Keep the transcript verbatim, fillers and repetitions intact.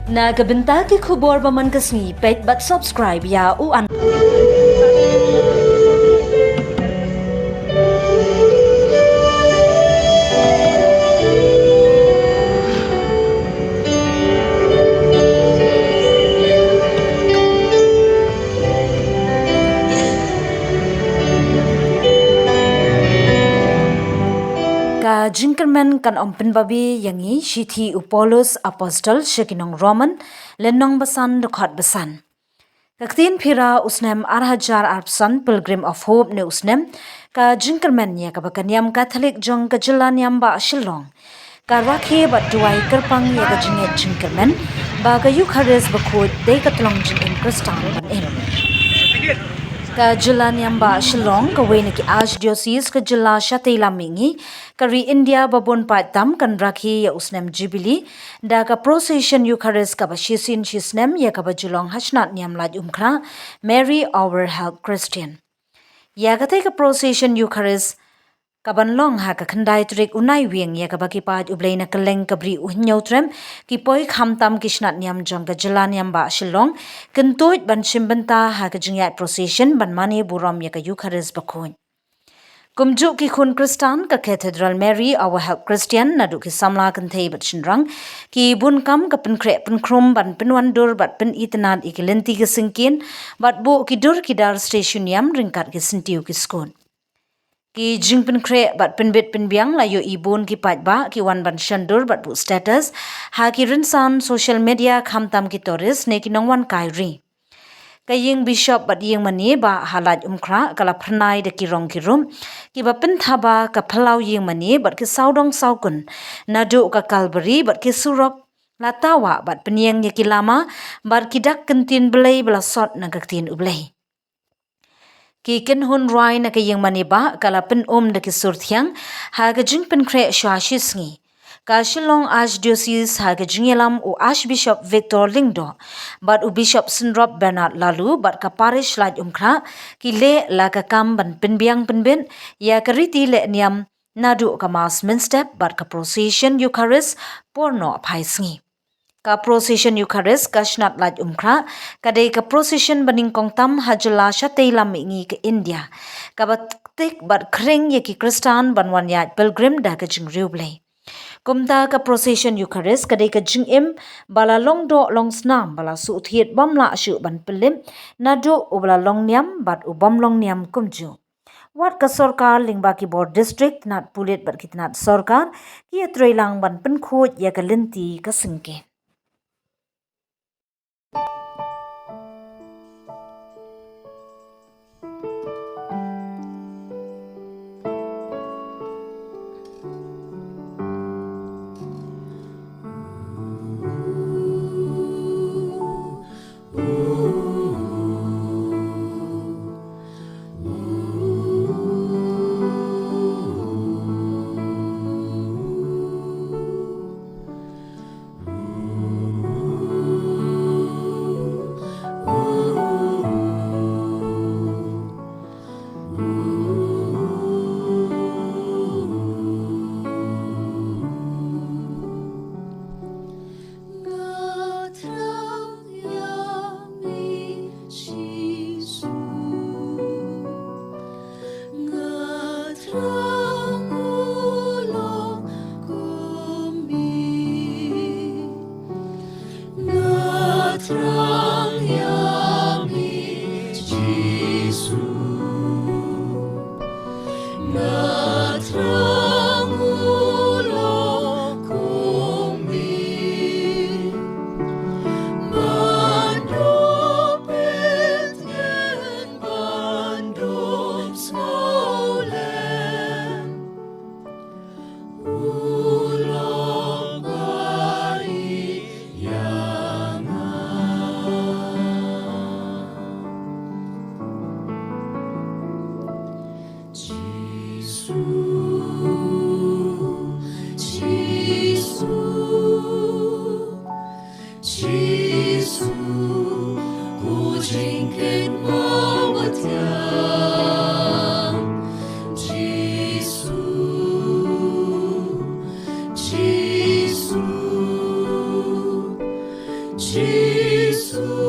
Na ka bynta ki khubor ba man ka sngi, peit bad subscribe ïa u an. Ka jingkyrmen kan ym pynbabe ïa ngi, shithi u Paulus apostol sha ki nong Roman, lynnong ba san, dkhot ba san. Ka ktien Phira u snem ar hajar arphew san, Pilgrim of Hope ne u snem, ka jingkyrmen ïa kaba ka niam Katholik jong ka jylla niam ba Shillong ka rakhe bad duwai kyrpang ïa ka jingngeit jingkyrmen ba ka Eucharist bakhuid dei ka tyllong jingim Khristan ban im. Ka jylla niam ba Shillong, kawei na ki Archdiocese ka jylla shatei lam mihngi ka ri India ba bun paid tam, kan rakhe ïa u snem Jubilee da ka procession Eucharist kaba shisien shisnem ïa kaba ju long ha shnat niam Laitumkhrah, Mary Our Help Christian. Ïa katei ka procession Eucharist kaban long ha ka khyndai tarik u Naiwieng, ïa kaba ki paid U Blei na kylleng ka Bri U Hynñiewtrep, ki poi khamtam ki shnat niam jong ka jylla niam ba Shillong, kyntuid ban shim bynta ha ka jingïaid procession ban mane burom ïa ka Eucharist bakhuid. Kumjuh ki khun Khristan ka Cathedral Mary Our Help Christian, naduh ki samla kynthei bad shynrang, ki bun kam ka pynkhreh pynkhrum ban pynwandur bad pynitynnad ïa ki lynti ki syngkien, bad buh ki dur ki dar station niam ryngkat ki syntiew ki skud. Ki jingpynkhreh bad pynbit pynbiang la ïohi bun ki paidbah ki wan ban shondur bad buh status ha ki rynsan social media, khamtam ki tourist ne ki nongwan kai ri. Ka ïing bishop bad ïing mane ba ha Laitumkhrah ka la phyrnai da ki rong ki rup kiba pynthaba ka phyllaw ïing mane bad ki sawdong sawkun, naduh ka Kalbari bad ki surok la tawah bad pynïeng ïa ki lama bad ki dak ktien Blei ba la sot na ka ktien U Blei. Ki kynhun rwai na ka ïing mane ba ka la pynum da ki sur thiang ha ka jingpynkhreh shuwa shi sngi. Ka Shillong Archdiocese ha ka jingïalam u Archbishop Victor Lyngdoh bad u Bishop Synrop Bernard Laloo bad ka Parish Laitumkhrah ki leh la ka kam ban pynbiang pynbit ïa ka riti leh niam, naduh ka Mass mynstep bad ka procession Eucharist por noh phai sngi. Ka procession Eucharist ka shnat Laitumkhrah ka dei ka procession ba nyngkong tam ha jylla shatei lam mihngi ka India, kaba tik bad khring ïa ki Khristan ban wan ïaid pilgrim da ka jingriewblei. Kumta ka procession Eucharist ka dei ka jingim ba la long doh long snam, ba la shu thied bym lah shuh ban pynlip, naduh uba la long niam bad u bym long niam kumjuh. Wat ka sorkar lyngba ki bor district, tnat pulit bad ki tnat sorkar ki ïatreilang ban pynkhuid ïa ka lynti ka syngkien. Jisu.